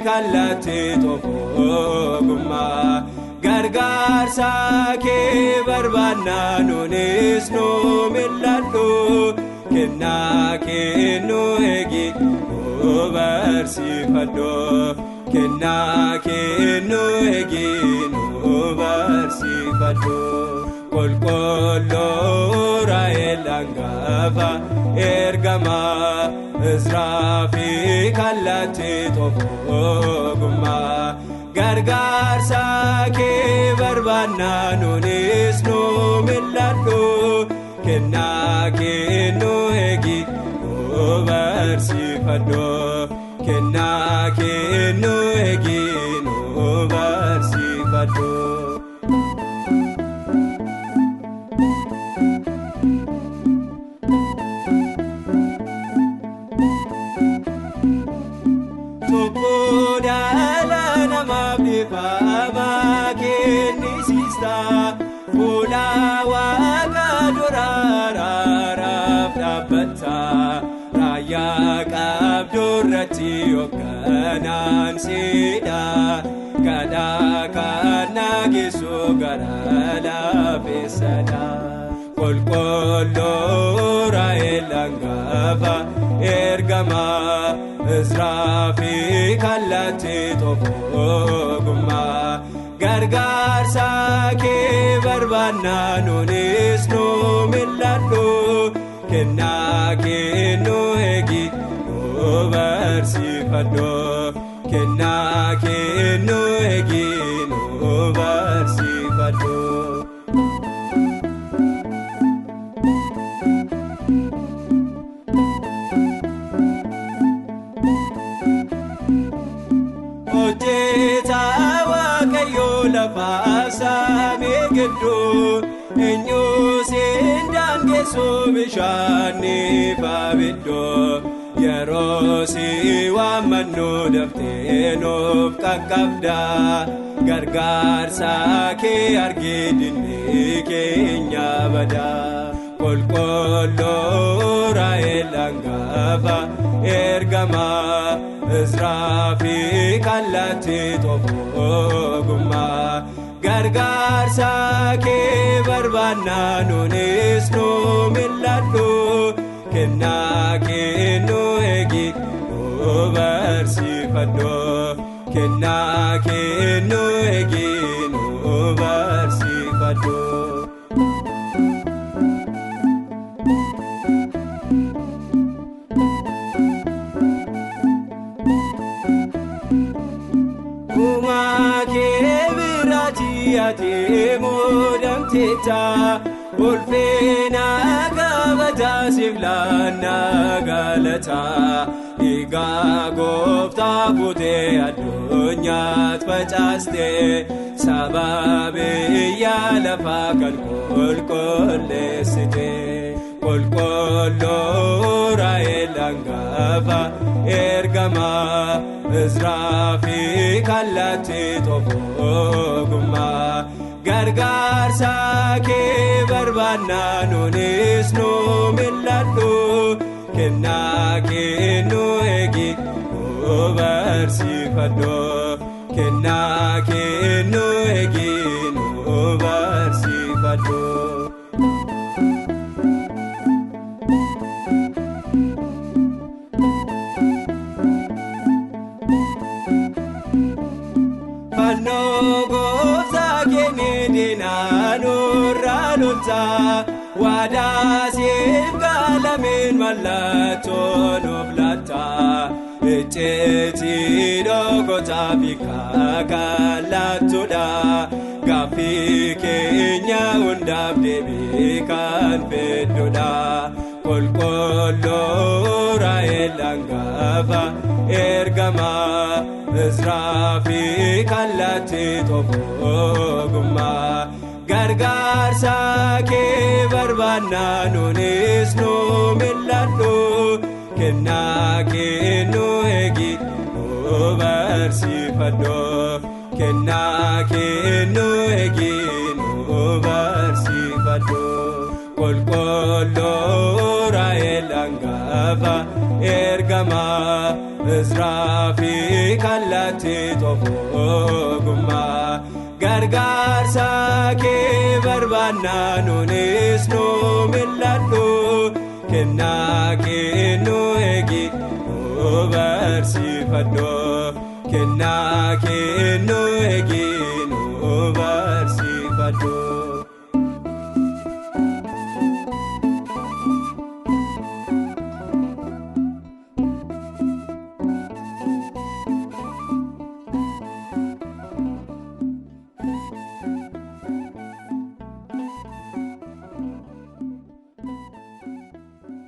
kallattii ogummaa gargaarsa kee barbaannaa nuunis nu mil'adhu kennaa kee nu eegi nu barsiifadhu kennaa kee nu eegi nu barsiifadhu. Qulqulluu Raa'el hangafa ergamaa Izraa fi kallattii ogummaa gargaarsa kee barbaannaa nuunis nu mil'adhu kennaa kee nu eegi nu barsiifadhu kennaa kee nu eegi nu barsiifadhu. Fuula waaqa duraaraaf dhaabbata raayyaa qabdurratti hoogganaan siidha kadhaa kan nageessu gara laafessadha. Qulqulluu Raa'el hangafa ergamaa Izraa fi kallattii ogummaa. Gargaarsa kee barbaannaa nuunis nu mil'adhu kennaa kee nu eegi nu barsiifadhu kennaa kee nu eegi nu barsiifadhu. Lafa samii gidduu eenyu siin daangessu bishaanii faabidduu yeroo si waammannu daftee nuuf qaqqabda gargaarsa kee argee dinni keenya bada. Qulqulluu Raa'el hangafa ergamaa Izraa fi kallattii ogummaa gargaarsa kee barbaannaa nuunis nu mil'adhu kennaa kee nu eegi nu barsiifadhu kennaa kee nu eegi nu barsiifadhu. Ati muudamteetta ulfina kabaja siif laannaa galataa dhiigaa gooftaa fuutee addunyaatti facaaste saba biyya lafaa kan qulqulleessite. Qulqulluu Raa'el hangafa ergamaa Izraa fi kallattii ogummaa gargaarsa kee barbaannaa nuunis nu mil'adhu kennaa kee nu eegi nu barsiifadhu kennaa kee nu eegi nu barsiifadhu. Fannoo gooftaa keenya diinaa nurraa loltaa waadaa siif galameen mallattoo nuuf laata icciitii dhokotaa fi kakaalattuudha gaaffii keenya hundaaf deebii kan fedhuudha. Qulqulluu Raa'el hangafa ergamaa Izraa fi kallattii ogummaa gargaarsa kee barbaannaa nuunis nu mil'adhu kennaa kee nu eegi nu barsiifadhu kennaa kee nu eegi nu barsiifadhu. Qulqulluu Raa'el hangafa ergamaa Izraa fi kallattii ogummaa gargaarsa kee barbaannaa nuunis nu mil'adhu kennaa kee nu eegi nu barsiifadhu kennaa kee nu